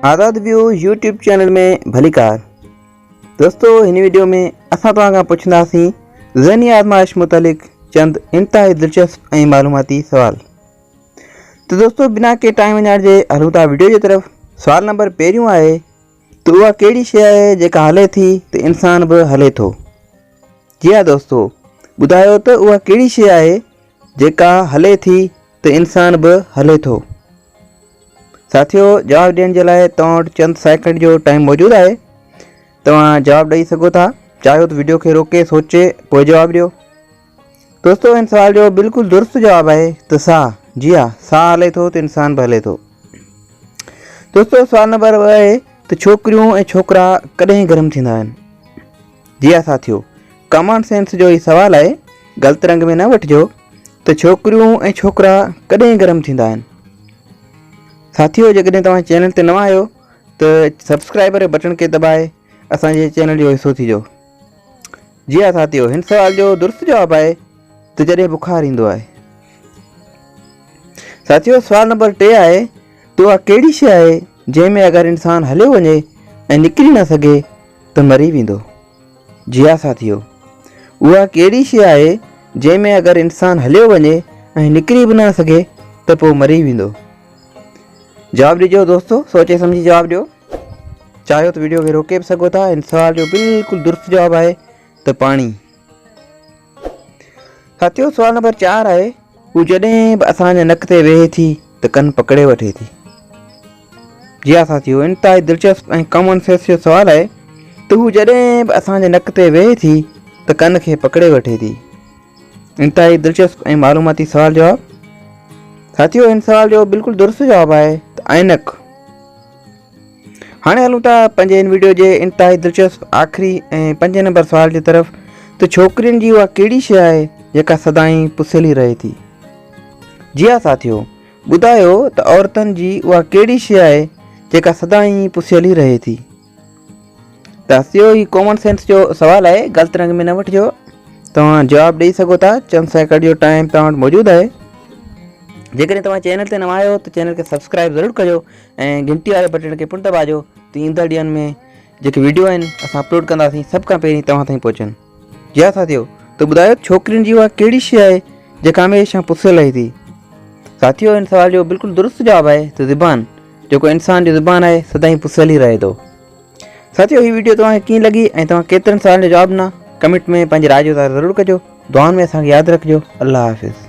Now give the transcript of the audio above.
آزاد ويو YouTube channel ۾ ڀليڪار دوستو هن ويڊيو ۾ اسان توهان کان پڇنداسين ذهني آزمائش متعلق چند انتهائي دلچسپ ۽ معلوماتي سوال ته دوستو بنا ڪنهن ٽائيم وڃائڻ جي هلون ٿا ويڊيو جي طرف سوال نمبر پهريون آهي ته اها ڪهڙي شيء آهي جيڪا هلي ٿي ته انسان به هلي ٿو جي ها دوستو ٻڌايو ته اها ڪهڙي شيء آهي جيڪا هلي ٿي ته انسان به هلي ٿو. ساٿيو جواب ڏيڻ جي لاء توهان وٽ چند سيڪنڊ جو ٽائيم موجود آهي توهان جواب ڏئي سگهو ٿا چاهيو ته وڊيو کي روڪي سوچي پوء جواب ڏيو دوستو هن سوال جو بلڪل درست جواب آهي ته ساهه جي ها ساهه هلي ٿو ته انسان به هلي ٿو دوستو سوال نمبر آهي ته ڇوڪريون ۽ ڇوڪرا ڪڏهن گرم ٿيندا آهن جي ها ساٿيو ڪامن سينس جو هي سوال آهي، غلط رنگ ۾ نه وٺجو ته ڇوڪريون ۽ ڇوڪرا ڪڏهن گرم ٿيندا آهن. ساٿيو جيڪڏهن توهان چينل تي نوان آهيو ته سبسڪرائب واري بٽڻ کي دٻائي اسان جي چينل جو حصو ٿيجو. جي ها ساٿيو هن سوال جو درست جواب آهي ته جڏهن بخار ايندو آهي. ساٿيو سوال نمبر 3 آهي ته اها ڪهڙي شيء آهي جنهن ۾ اگر انسان هليو وڃي ۽ نڪري نه سگهي ته مري ويندو. جي ها ساٿيو! اها ڪهڙي شيء آهي جنهن ۾ اگر انسان هليو وڃي ۽ نڪري به نه سگهي ته پوء مري ويندو؟ جواب ڏجو دوستو سوچي سمجهي جواب ڏيو. چاهيو ته وڊيو کي روڪي به سگهو ٿا. هن سوال جو بلڪل درست جواب آهي ته پاڻي. ساٿيو سوال نمبر 4 آهي هو جڏهن به اسان جي نڪ تي ويهي ٿي ته ڪن پڪڙي وٺي ٿي. جي ها ساٿيو انتهائي دلچسپ ۽ ڪامن سينس جو سوال آهي ته هو جڏهن به اسان جي نڪ تي ويهي ٿي ته ڪن کي پڪڙي وٺي ٿي. انتهائي دلچسپ ۽ معلوماتي سوال جواب. ساٿيو هن سوال جو بلڪل درست جواب آهي ته عينڪ. هاڻي هلون ٿا پنهنجي هن ويڊيو جي انتهائي دلچسپ آخري ۽ پنجين نمبر سوال جي طرف ته ڇوڪرين جي اها ڪهڙي شيء آهي جيڪا سدائين پسيل ئي رهي ٿي؟ جي ها ساٿيو ٻڌايو ته عورتن جي اها ڪهڙي شيء آهي جيڪا سدائين پسيل ئي رهي ٿي؟ ته ساٿيو هي ڪامن سينس جو سوال آهي غلط رنگ ۾ نه وٺجو توهان جواب ڏئي سگهو ٿا چند سيڪنڊ جو ٽائيم توهان وٽ موجود آهي جيڪڏهن توهان چينل تي نوان آهيو ته چينل کي سبسڪرائب ضرور ڪجو ۽ گهنٽي واري بٽڻ کي پڻ دٻاجو ته ايندڙ ڏينهن ۾ جيڪي ويڊيو آهن اسان اپلوڊ ڪنداسين سڀ کان پهرين توهان تائين پهچن. جي ها ساٿيو ته ٻڌايو ڇوڪرين جي اها ڪهڙي شيء آهي جيڪا هميشه پسيل رهي ٿي؟ ساٿيو هن سوال جو بلڪل درست جواب آهي ته زبان جيڪو انسان جو زبان آهي سدائين پسيل ئي رهي ٿو. ساٿيو هي ويڊيو توهان کي ڪيئن لڳي ۽ توهان ڪيترن سوالن جو جواب ڏنا ڪمينٽ ۾ پنهنجي راء جو اظهار ضرور ڪجو دعائن ۾ اسان کي ياد رکجو الله حافظ.